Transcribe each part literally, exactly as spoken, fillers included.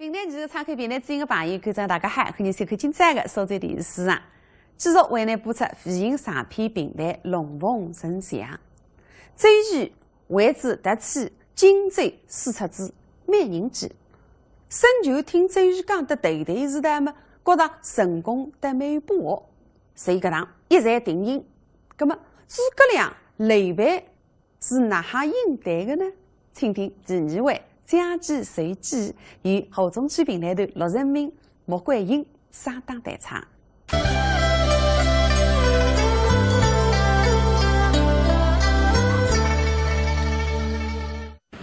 评弹艺术，参考评弹知音个朋友，观众大家好，欢迎收看今朝个苏州电视书场。继续为您播出微型长篇评弹《龙凤呈祥》。周瑜为仔夺取荆州，使出仔美人计。孙权听周瑜讲得头头是道么，觉得成功得蛮有把握，所以搿趟一锤定音。葛么诸葛亮、刘备 是哪哈应对个呢？请听第二回《将计就计》，由何中区评弹团陆人民、莫桂英双档弹唱。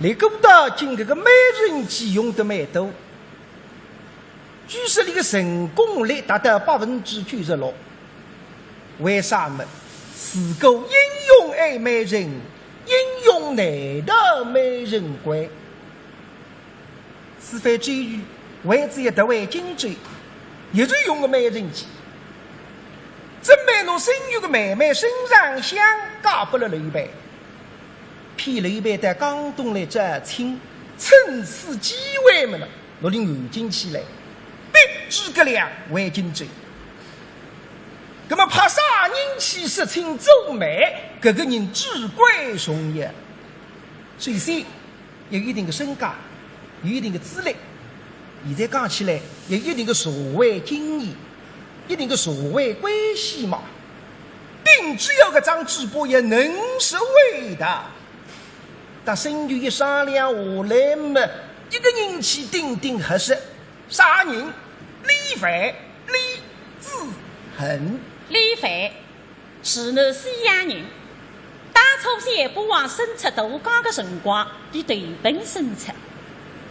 来，古代讲搿个美人计用得蛮多， 据说伊个成功率达到百分之九十六。为啥么？自古英雄爱美人，英雄难逃美人关。是非周瑜为仔要夺回荆州，也是用个美人计。准备拿孙权个妹妹孙尚香嫁拨了刘备，骗刘备到江东来招亲，趁此机会么呢， 拿伊软禁起来，逼诸葛亮回荆州。葛么派啥人去说亲做媒，搿个人至关重要。首先，有一定个身价，有一定个资历。现在讲起来，有一定个社会经验，一定个社会关系嘛。顶主要搿张嘴巴要能说会道。 搭孙权一商量下来么，一个人去顶顶合适。啥人？李范，李子恒。李范，是南西阳人。当初小霸王孙策渡江个辰光，伊投奔孙策。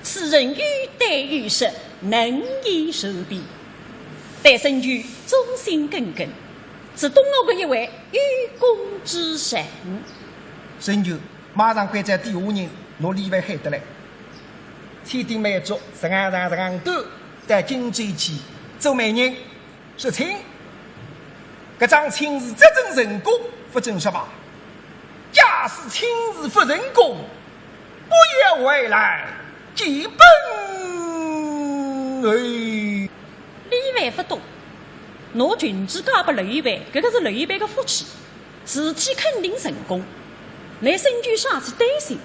此人有胆有识，能言善辩，对孙权忠心耿耿，是东吴个一位有功之臣。孙权 马上关照底下人拿李范喊得来，千叮万嘱，实梗实梗实梗短，到荆州去做媒人，说亲。搿桩亲事只准成功，勿准失败。假使亲事勿成功，不要回来见本侯。李范勿懂，拿郡主嫁拨刘备，搿个是刘备个福气。 事体肯定成功，乃孙权啥体担心。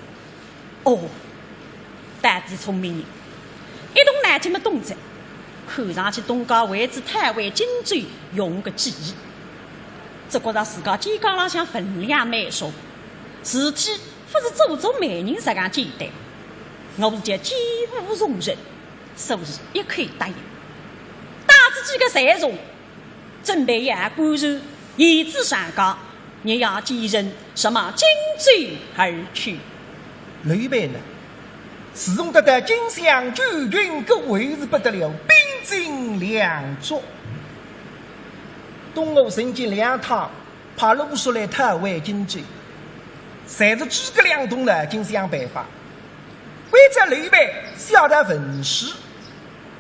哦，到底聪明人，一动脑筋么懂哉，看上去东家为仔讨回荆州用个计。只觉着自家肩胛浪向分量蛮重，事体勿是做做媒人实梗简单，我是叫奸污从人，所以一口答应。带仔几个随从， 准备要官船，沿仔长江，日夜兼程，直往荆州而去。刘备呢，自从得到荆襄九郡各位是不得了，兵精粮足。东吴曾经两趟派鲁肃来讨回荆州，侪是诸葛亮动脑筋想办法。关照刘备写道文书，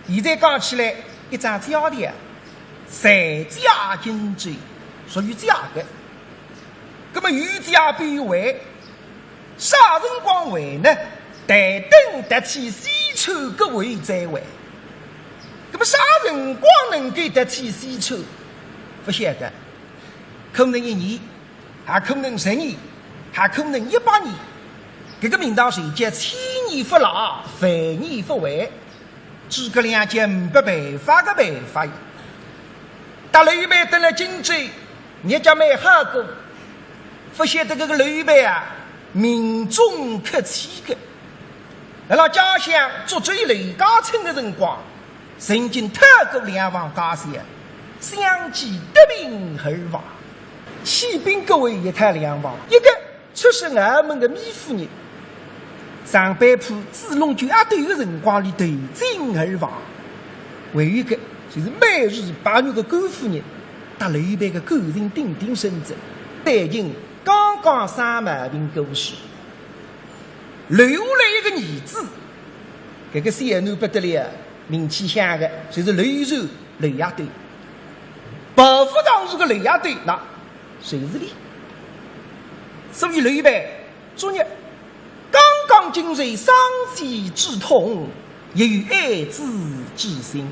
现在讲起来一张借条， 暂借荆州，属于借个。葛么有借必有还，啥辰光还呢？待等夺取西川各位再还。葛么啥辰光能够夺取西川？勿晓得，可能一年，还可能十年，还可能一百年。搿个名堂是叫千年不老，万年不还。 诸葛亮叫呒办法个办法呀。搭刘备登了荆州，日脚蛮好过，勿晓得搿个刘备啊，命中克妻个。辣辣家乡涿州刘家村个辰光，曾经讨过两房家小，相继得病而亡。启禀各位，一套两房，一个 出身豪门个糜夫人，上班铺子龙九阿斗个辰光里投井而亡。还有一个就是美如白玉个甘夫人，搭刘备个感情顶顶深沉，最近刚刚生毛病过世。留下来一个儿子，搿个小囡不得了，名气响个，就是刘禅刘阿斗。保父当时个刘阿斗，那 就是伊。所以刘备昨日刚刚经受丧妻之痛，也有爱子之心，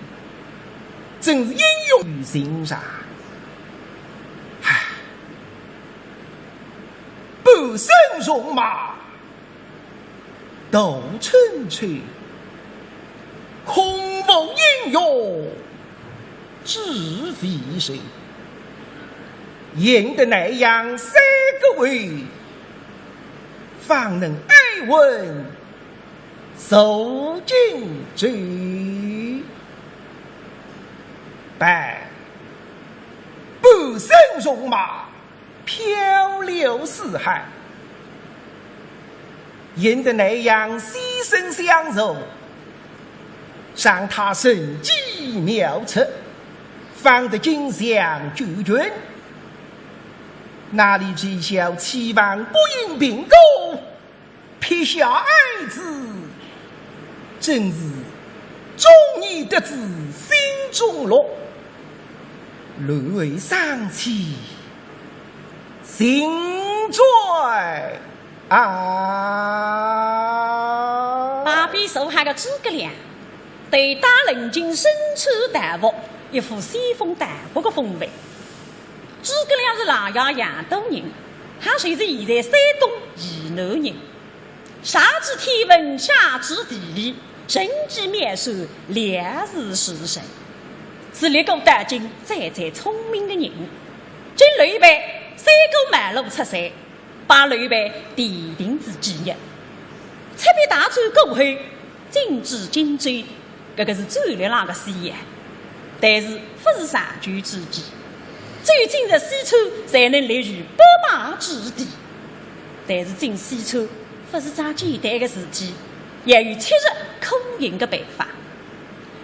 真是英雄情长。唉，半生戎马度春秋，空负英雄志未酬。赢得南阳三个县，方能安稳 守荆州。但半生戎马，漂流四海，赢得南阳先生相助，赏他神机妙策，方得荆襄九泉。哪里知晓欺王不应平故， 撇下爱子，真是中年得子心中乐，乱为丧妻心衰啊！旁边坐下个诸葛亮，头戴纶巾，身穿道服，一副仙风道骨个风范。诸葛亮是琅琊阳都人，也就是现在山东沂南人。 上知天文，下知地理，神机妙算，料事如神，是历古到今最最聪明的人。跟刘备三顾茅庐出山，帮刘备奠定仔基业。赤壁大战过后，进驻荆州， 搿个是战略浪个需要，但是勿是长久之计。只有进入西川，才能立于不败之地。但是进西川勿是桩简单个事体，要有切实可行个办法。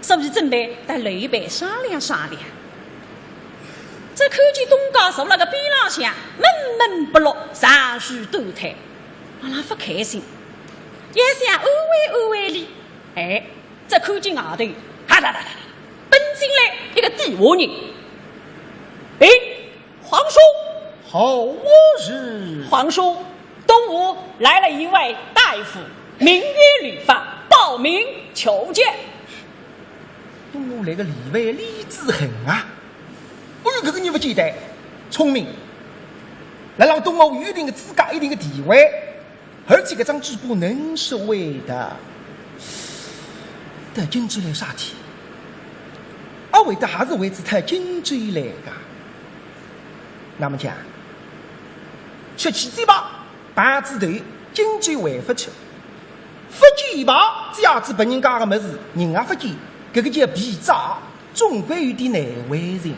所以准备搭刘备商量商量。只看见东家坐辣个边浪向，闷闷不乐，长吁短叹，阿拉勿开心。要想安慰安慰俚，哎， 只看见外头，哈哒哒哒哒，奔进来一个底下人。哎，皇叔，何事？皇叔，东吴来了一位大夫，名曰吕范，报名求见。东吴来个吕范，吕子衡啊！哎哟，搿个人勿简单，聪明，辣辣东吴有一定个资格，一定个地位。 而且搿张嘴巴能说会道，到荆州来啥体？阿会得还是为仔到荆州来个？那么讲，出去嘴巴，碰仔头，荆州回勿去。勿见吧，只要仔拨人家个物事，人也勿见，搿个叫皮渣，总归有点难为情。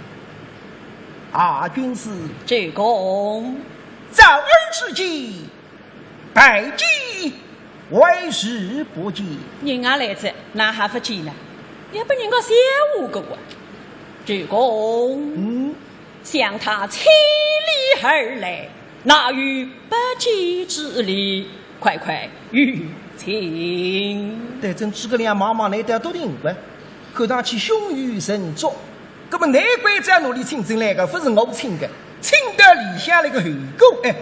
啊，军师。主公。早儿之计， 待计为时不及。人也来仔，哪哈勿见呢？也拨人家笑话个啊。主公，嗯？想他千里而来，哪有不见之理？快快有请。对准诸葛亮望望，难得笃定个，看上去胸有成竹。 搿么难怪只要拿俚请进来个，勿是我请个，请得里向来个后果，哎，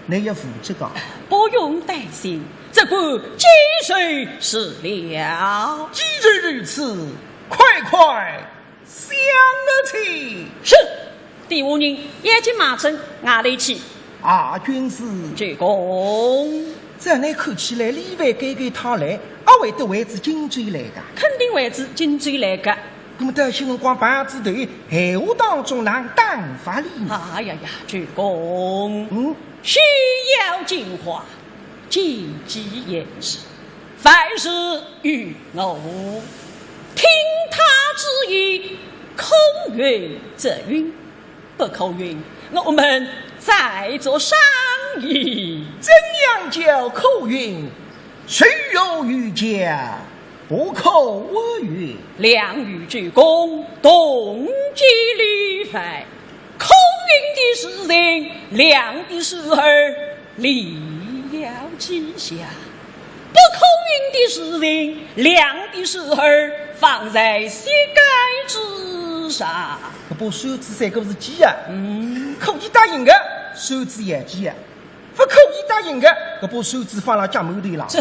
倷要负责个。不用担心，只管接受是了。既然如此，快快相请。是，底下人一记马上外头去。啊，军师。主公。照倷看起来，吕范该该趟来，阿会得为仔荆州来个？肯定为仔荆州来个。 那么到歇辰光碰仔头，闲话当中哪哼打发俚呢？哎呀呀，主公，嗯？休要惊慌，见机行事，万事由我。听他之言，可允则允，不可允，我们再作商议。怎样叫可允？谁又有讲 不可允。亮与主公同见吕范，可允的事情，亮的双耳理了几下；不可允的事情，亮的双耳放在膝盖之上。搿把扇子三个字记啊，嗯。可以答应个，扇子也记啊。不可以答应的，搿把扇子放辣脚馒头浪。正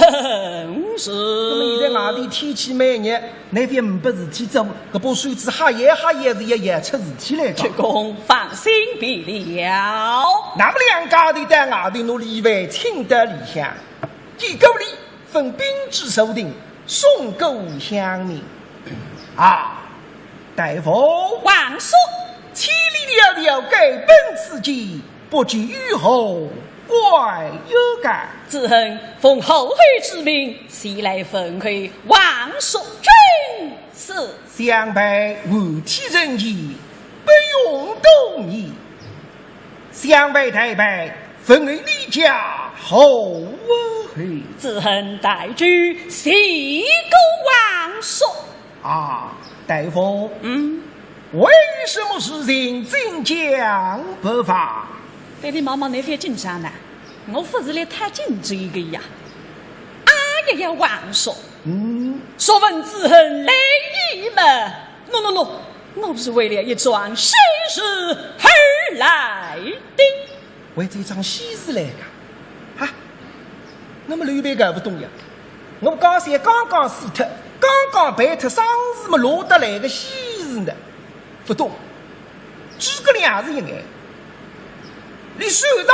是。那么现在外头天气蛮热，那边没事体做，搿把扇子哈摇哈摇是要摇出事体来的。这个放心便了。那么两家头到外头拿李玟请到里向，见过礼，分宾至坐定，送过香茗。啊，大夫，王叔，千里迢迢赶奔此间， 不知有何贵干？子恒奉侯侯之命，前来问候王叔君是。想必问天问地，不用多言。想必太白，问候你家何物何？子恒代之谢过王叔。 啊，大夫，嗯？为什么事情紧张不发？对你妈妈那边紧张呢？我不是来太紧张的呀。啊呀呀，王叔，嗯？说问子恒来意嘛？喏喏喏，我是为了一桩喜事而来的。 为这桩喜事来的。啊，那么刘备搞不懂呀，我家小刚刚死脱，刚刚办脱丧事么落得来个喜事呢？不懂。诸葛亮是应该，你虽然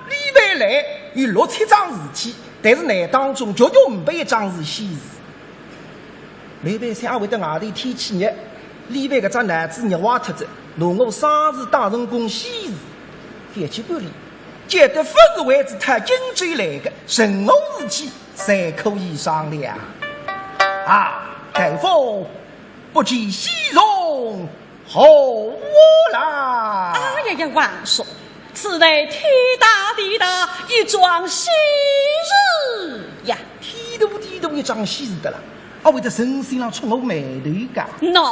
李玟来有六七桩事体，但是那当中绝对没一桩是喜事。 刘备想会得外头天气热，李玟搿只脑子热坏脱仔，拿我丧事当成功喜事，覅去管伊，只要勿是为仔讨荆州来的，任何事体侪可以商量。啊，大夫，不知喜从何来？哎呀呀，王叔， 此乃天大地大一桩喜事呀！天大地大一桩喜事得了，阿会得神仙浪触我霉头个？喏，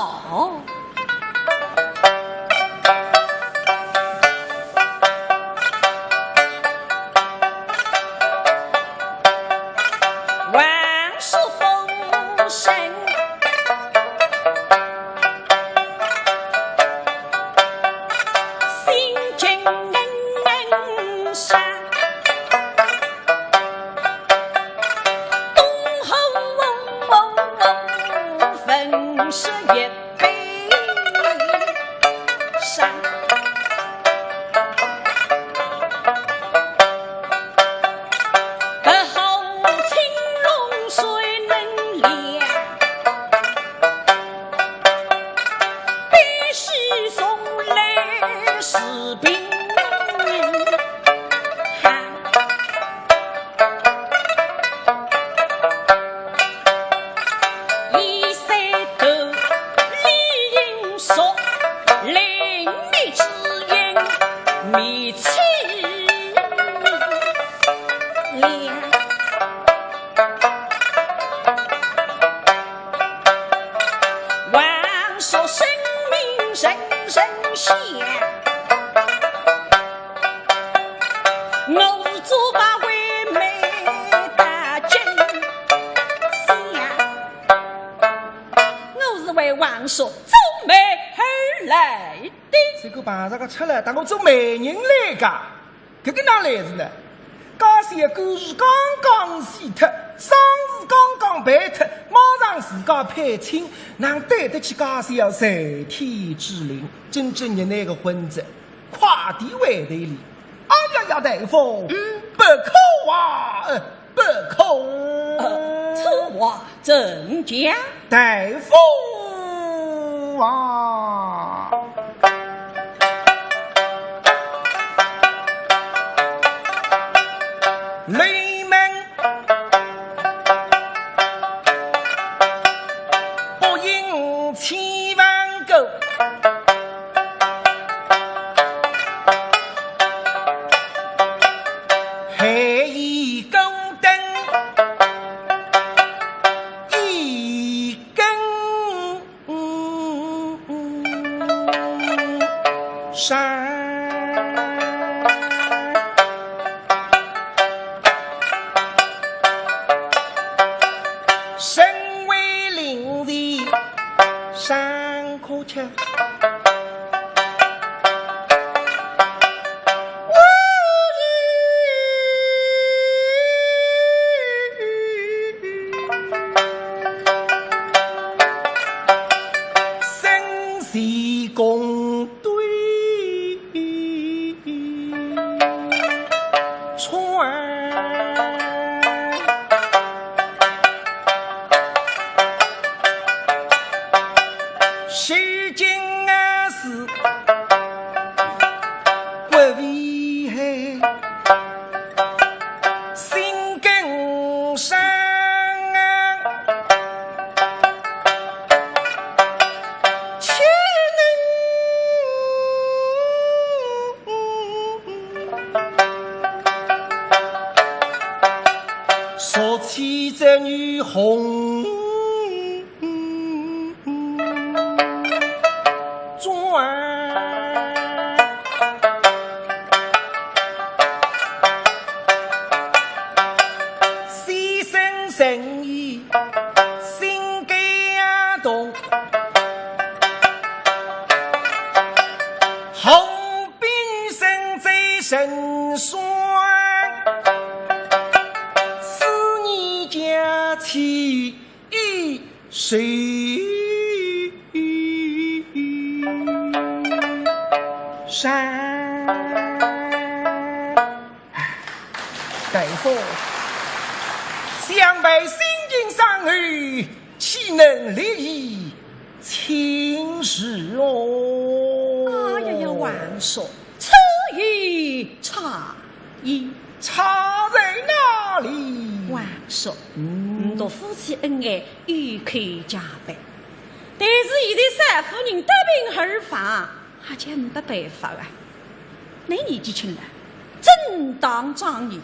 王叔夫人 心惊山，东吼风势一悲伤。 不好青龙谁能料，必须送来士兵。一岁头理应说，另觅知音，觅妻。 王叔生命人人想，我是做把为媒大惊想。我是为王叔做媒而来的。这个碰着个出来，当我做媒人来个。 搿个哪来事呢？家小官是刚刚死脱，丧事刚刚办脱，马上自家配亲，哪对得起家小在天之灵？真正热闹个婚子，快点回头哩！哎呀呀，大夫，嗯？不可啊，呃，不可！呃，此话怎讲？ 大夫啊，雷门不应千万个，还一个 灯一根山。身为灵前山可却。西宫对窗，世间事不为害，心更伤。 岂能俗妻之女红妆？先生仁义，心感动。 红笔生在成双，思念佳期已愁伤。大夫，想为心情伤后， 岂能立意轻视哦？哎呀呀，皇叔，此言差矣。差在哪里？皇叔，嗯。你们夫妻恩爱，有口皆碑。但是现在少夫人得病而亡， 阿姐没得办法啊。你年纪轻了，正当壮年，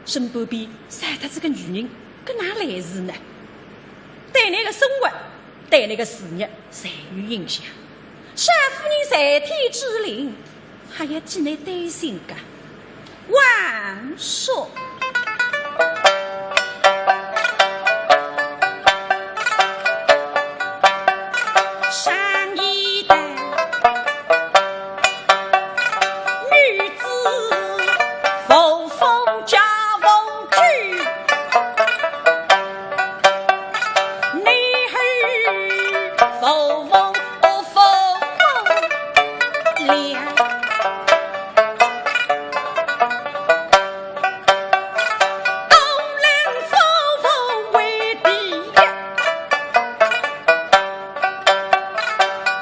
身边边少脱这个女人，搿哪来事呢？对你个生活，对你个事业，侪有影响。少夫人在天之灵，还要替你担心个。 王叔。上一代女子无风家无居，女儿无风 不分了。东冷夫妇为第一，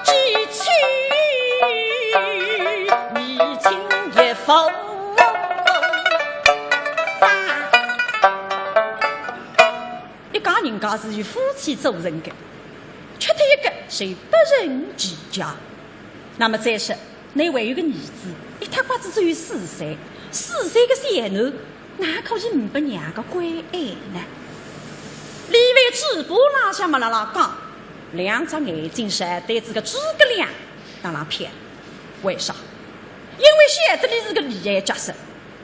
几次你情也无法。 一家人家是由夫妻组成的，缺脱一个就不成其家。那么再说，你还有个儿子，一塌刮子只有四岁，四岁个小囡，哪可以唔拨娘个关爱呢？李煜嘴巴浪向么辣辣讲，两只眼睛侪对仔个诸葛亮辣辣瞟。为啥？因为晓得你是个厉害角色，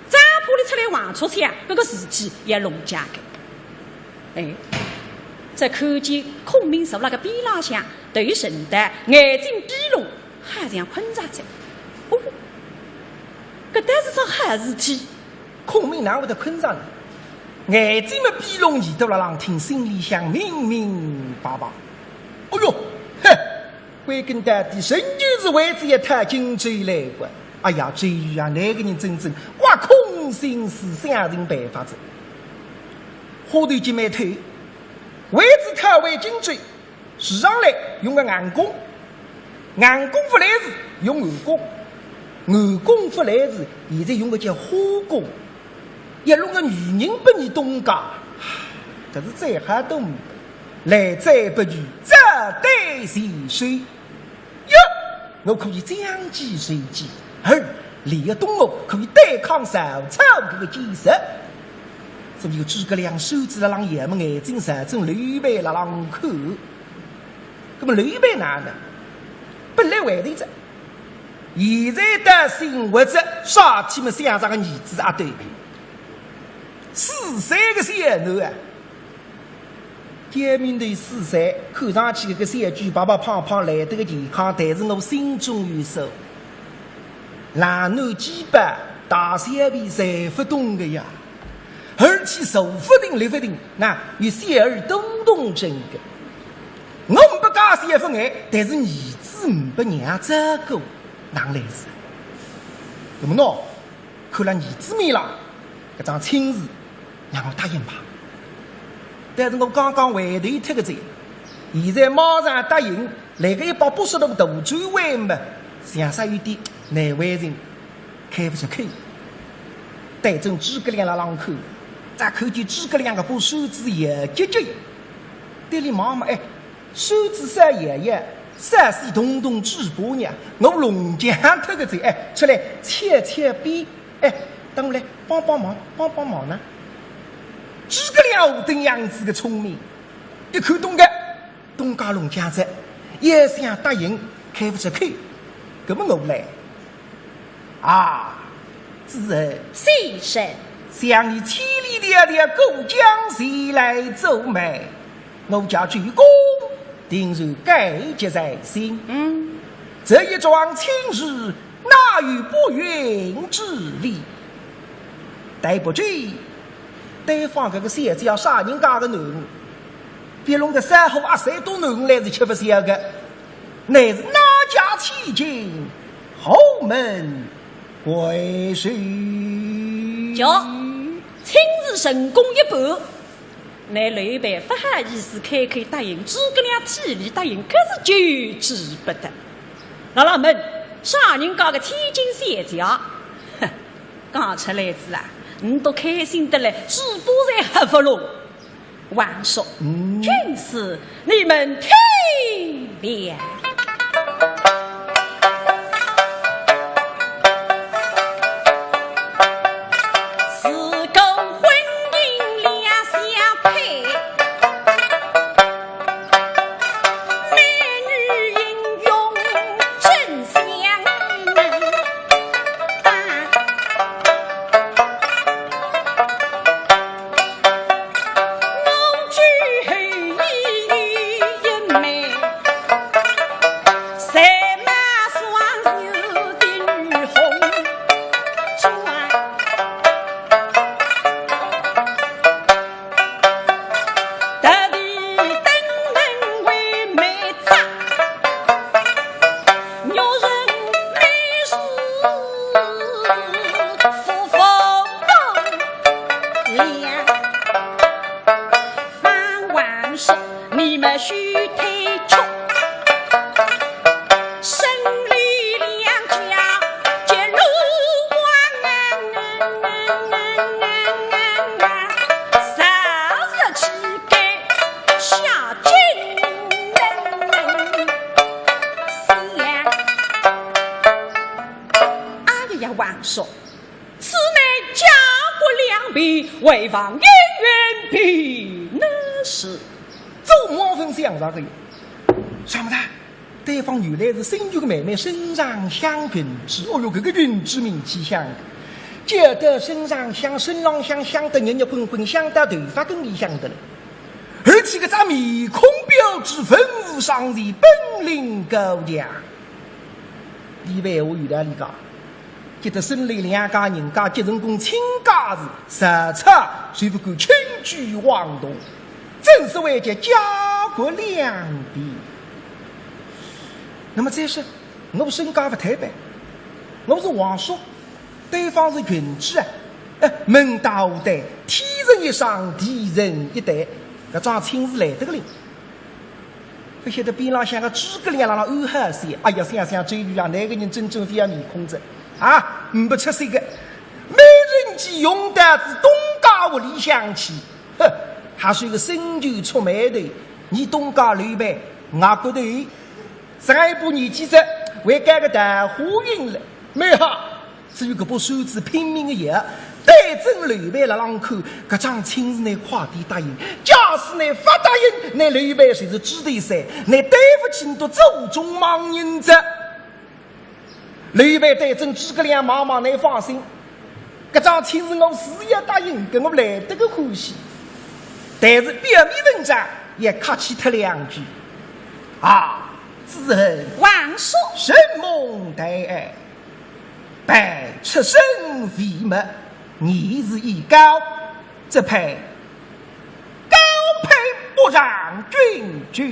只怕你出来横出去啊，搿个事体也弄僵个。哎，只看见孔明坐辣个边浪向，头沉得眼睛闭拢，好像困着仔。哦哟，搿倒是桩好事体。孔明哪会得困着呢？眼睛么闭拢，耳朵辣浪听，心里向明明白白。哦哟，哼！ 归根到底，仍旧是为仔一套荆州来个。哎呀，周瑜啊，倷个人真正挖空心思想尽办法仔。花头结蛮透，为仔讨回荆州，市场浪用个硬功，硬功勿来事，用软功，软功勿来事，现在用个叫火功，要弄个女人拨伲东家，搿是再好都呒不。 来者不拒，只得前首。哟，我可以将计就计，而利益东吴可以对抗曹操搿个计策。所以诸葛亮手指辣浪摇么，眼睛侪盯牢刘备辣浪看。那么刘备哪能？本来回头仔，现在担心活着，啥体么想着个儿子阿对。四岁个小囡啊， 见面头四岁，看上去搿个小鬼白白胖胖，来得个健康，但是我心中有数。冷暖饥饱，大小便侪勿懂个呀，而且坐勿定立勿定，那有小儿多动症个。我呒不介小勿爱，但是儿子呒拨娘照顾，哪能来事？那么喏，看了儿子面浪，搿桩亲事让我答应吧。但是我刚刚回头脱个嘴，现在马上答应，来个一百八十度大转弯嘛，像煞有点难为情，开勿出口。对准诸葛亮辣浪看，再看见诸葛亮搿把扇子也结结，对俚望望，哎，扇子啥也也，啥是动动嘴巴呢？我弄僵脱个嘴，哎，出来切切边，哎，等我来帮帮忙，帮帮忙呢。诸葛亮何等样子个聪明，一看懂个，东家弄僵哉，也想答应，开勿出口，搿么我来。啊，子文，先生。想你千里迢迢过江前来做媒，我家主公定然感激在心。嗯。这一桩亲事，哪有不允之理？待不知对方搿个小姐啥人家个囡儿，别弄得三虎阿三多囡儿来是吃勿消个，乃是哪家千金，豪门贵婿。叫亲事成功一半，乃刘备勿好意思开口答应，诸葛亮替俚答应，可是求之不得。老老问，啥人家个千金小姐？哼，讲出来子啊，你都开心得来，嘴巴侪合勿拢。王叔，嗯。军师，你们听了。自古婚姻两相配，男女英雄真相。 你们须退出，生理两家皆落网，早日去给下军人想。哎呀呀，王叔， 此乃家国两便，为防恩怨并难事。做么勿想着个哟？想勿到，对方原来是孙权个妹妹孙尚香郡主。哦哟，搿个郡主名气响，叫得孙尚香，孙尚香响得热热滚滚，响得头发根里响得了。而且搿张面孔标致，文武双全，本领高强。俚闲话有道理个， 结得孙刘两家人家结成功亲家事，实在是勿够轻举妄动，真是为叫家国两便。那么再说，我身价勿推扳，我是王叔，对方是郡主啊，哎，门当户对，天成一双，地成一对，搿桩亲事来得个灵。 勿晓得边浪向个诸葛亮辣辣暗好笑，哎呀，想想周瑜啊，搿个人真正勿要面孔子啊，呒不出息个，每日日用到仔东家屋里向去，哼，还算个孙权触霉头，伲东家刘备，外骨头，上一把年纪哉，还搞个桃花运了，蛮好。 至于搿把扇子拼命个摇，对准刘备辣浪看，搿桩亲事呢快点答应，假使呢勿答应，乃刘备就是猪头三，乃对勿起倷个祖宗亡人哉。刘备对准诸葛亮望望，倷放心，搿桩亲事我是要答应，搿我来得个欢喜。但是表面文章也客气脱两句。啊，子文，王叔，承蒙抬爱。 待出身未末，年事已高，只配高配不上君主。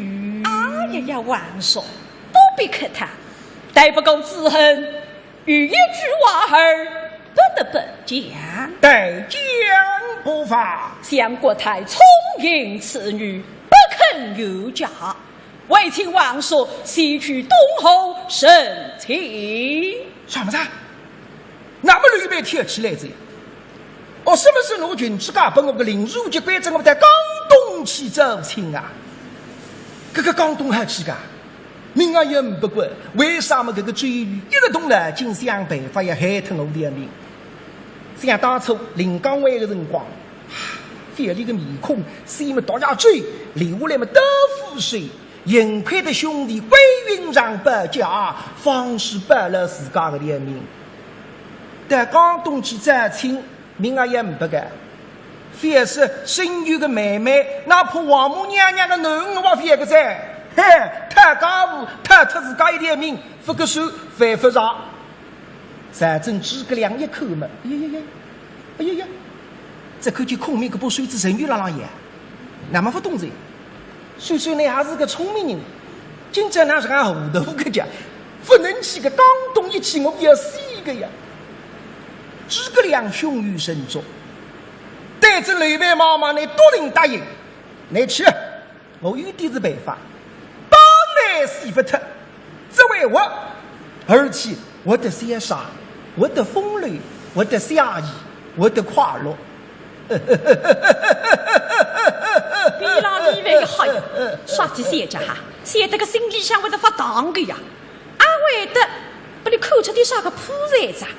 哎呀呀，王叔，不必客套，待不过子恒有一句话儿不得不讲。待讲不妨。想国太聪淫此女，不肯有家，为请王叔前去东侯成亲。啥么子？那么刘备跳起来哉。 哦，什么是拿裙子嫁拨我个林如姐，关照我到江东去招亲啊？搿个江东好去个，明啊也勿管，为啥么搿个周瑜一直动脑筋想办法要害脱我条命？想当初临江湾个辰光，翻了个面孔，先么倒下去，留下来么豆腐水，幸亏得兄弟关云长保驾，方始保了自家个条命。到江东去招亲， 命啊也勿拨个。反是孙权个妹妹，哪怕王母娘娘个囡儿我也勿要个哉。嘿，讨家务，讨脱自家一条命，勿合算，犯勿着。赵盾诸葛亮一看嘛，哎呀呀呀，哎呀呀，只看见孔明搿把扇子仍旧辣浪摇，那么勿懂哉。 虽说倷也是个聪明人，今朝哪是俺糊涂个讲，勿能去个江东一去，我要死个呀。诸葛亮胸有成竹，对着刘备妈妈，倷笃定答应，倷去，我有点子办法，帮倷死勿脱，只为我，而且 我得潇洒，我得风流，我得写意，我得快乐。边浪李范一吓，啥体笑着哈？笑得个心里向会得发荡个呀，阿会得拨倷看出点啥个破绽子啊？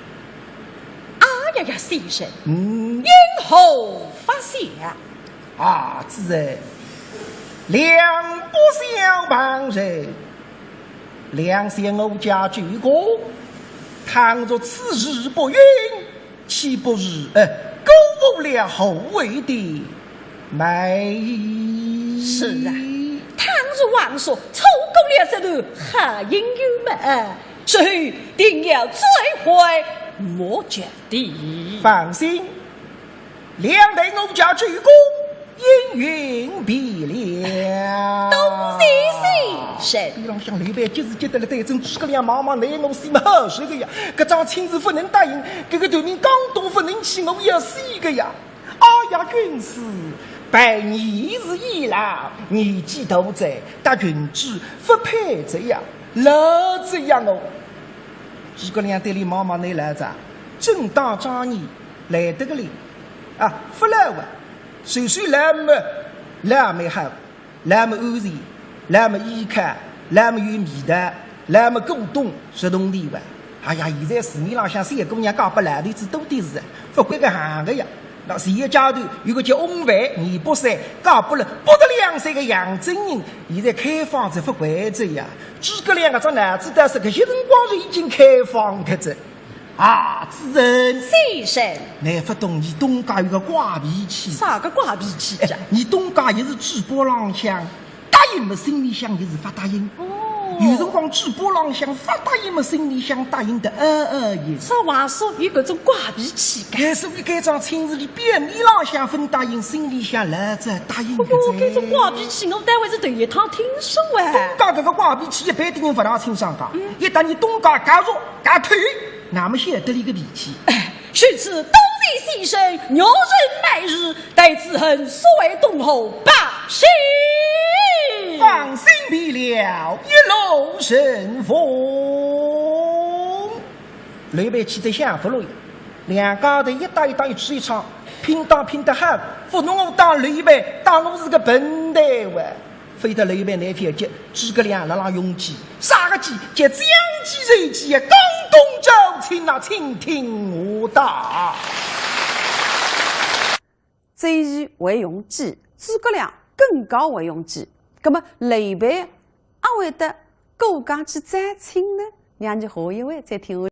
啊呀呀，先生，嗯。因何发笑？ 啊，子文，两不相瞒人，两想我家主公，倘若此事不允，岂不是，呃，辜负了侯位的美意？是啊，倘若王叔错过了这段好姻缘嘛，日后定要追悔莫及的。放心， 两代我家主公应允便了。多谢先生。边浪向刘备急是急得了，对准诸葛亮妈妈，倷我死么好受个呀，搿桩亲事勿能答应，搿个断命江东勿能去，我要死个呀。哎呀，军师，百年是已老，年纪大哉，搭君主勿配哉呀，老子呀我。诸葛亮对俚妈妈倷来着，正当壮年，来得个灵。 啊，勿来哇，岁数老么，老么好，老么安全，老么依靠，老么有味道，老么古董，是懂的哇。哎呀，现在市面浪向小姑娘嫁拨老头子多的是，勿管搿行个呀。那前一阶段有个叫翁范，廿八岁，嫁拨了八十两岁个杨真人，现在开放仔勿管仔呀。诸葛亮搿只脑子倒是搿歇辰光是已经开放脱仔。 啊，子文。先生。倷勿懂，伲东家有个怪脾气。啥个怪脾气啊？哎，伲东家也是嘴巴浪向答应么，心里向也是勿答应。哦。有辰光嘴巴浪向勿答应么，心里向答应得，呃，呃，也。啥王叔有搿种怪脾气个？哎，所以搿桩亲事俚表面浪向勿答应，心里向老早答应个哉。哎哟，搿种怪脾气，我倒还是头一趟听说哎。东家搿个怪脾气，一般的人勿大清爽个。嗯。一旦伲东家介弱，介退， 那么晓得俚个脾气。哎，如此多谢先生，若有末日，待子文速回东侯报信。放心罢了，一路顺风。刘备气得想勿落，两家头一搭一搭一起一唱，拼档拼得好，勿拿我当刘备，当我是个笨蛋哇。 非但刘备难勿及，诸葛亮辣浪用计，啥个计？叫将计就计啊，江东招亲啊，请听我道。周瑜会用计，诸葛亮更加会用计。葛么刘备阿会得过江去招亲呢？让伲下一回再听。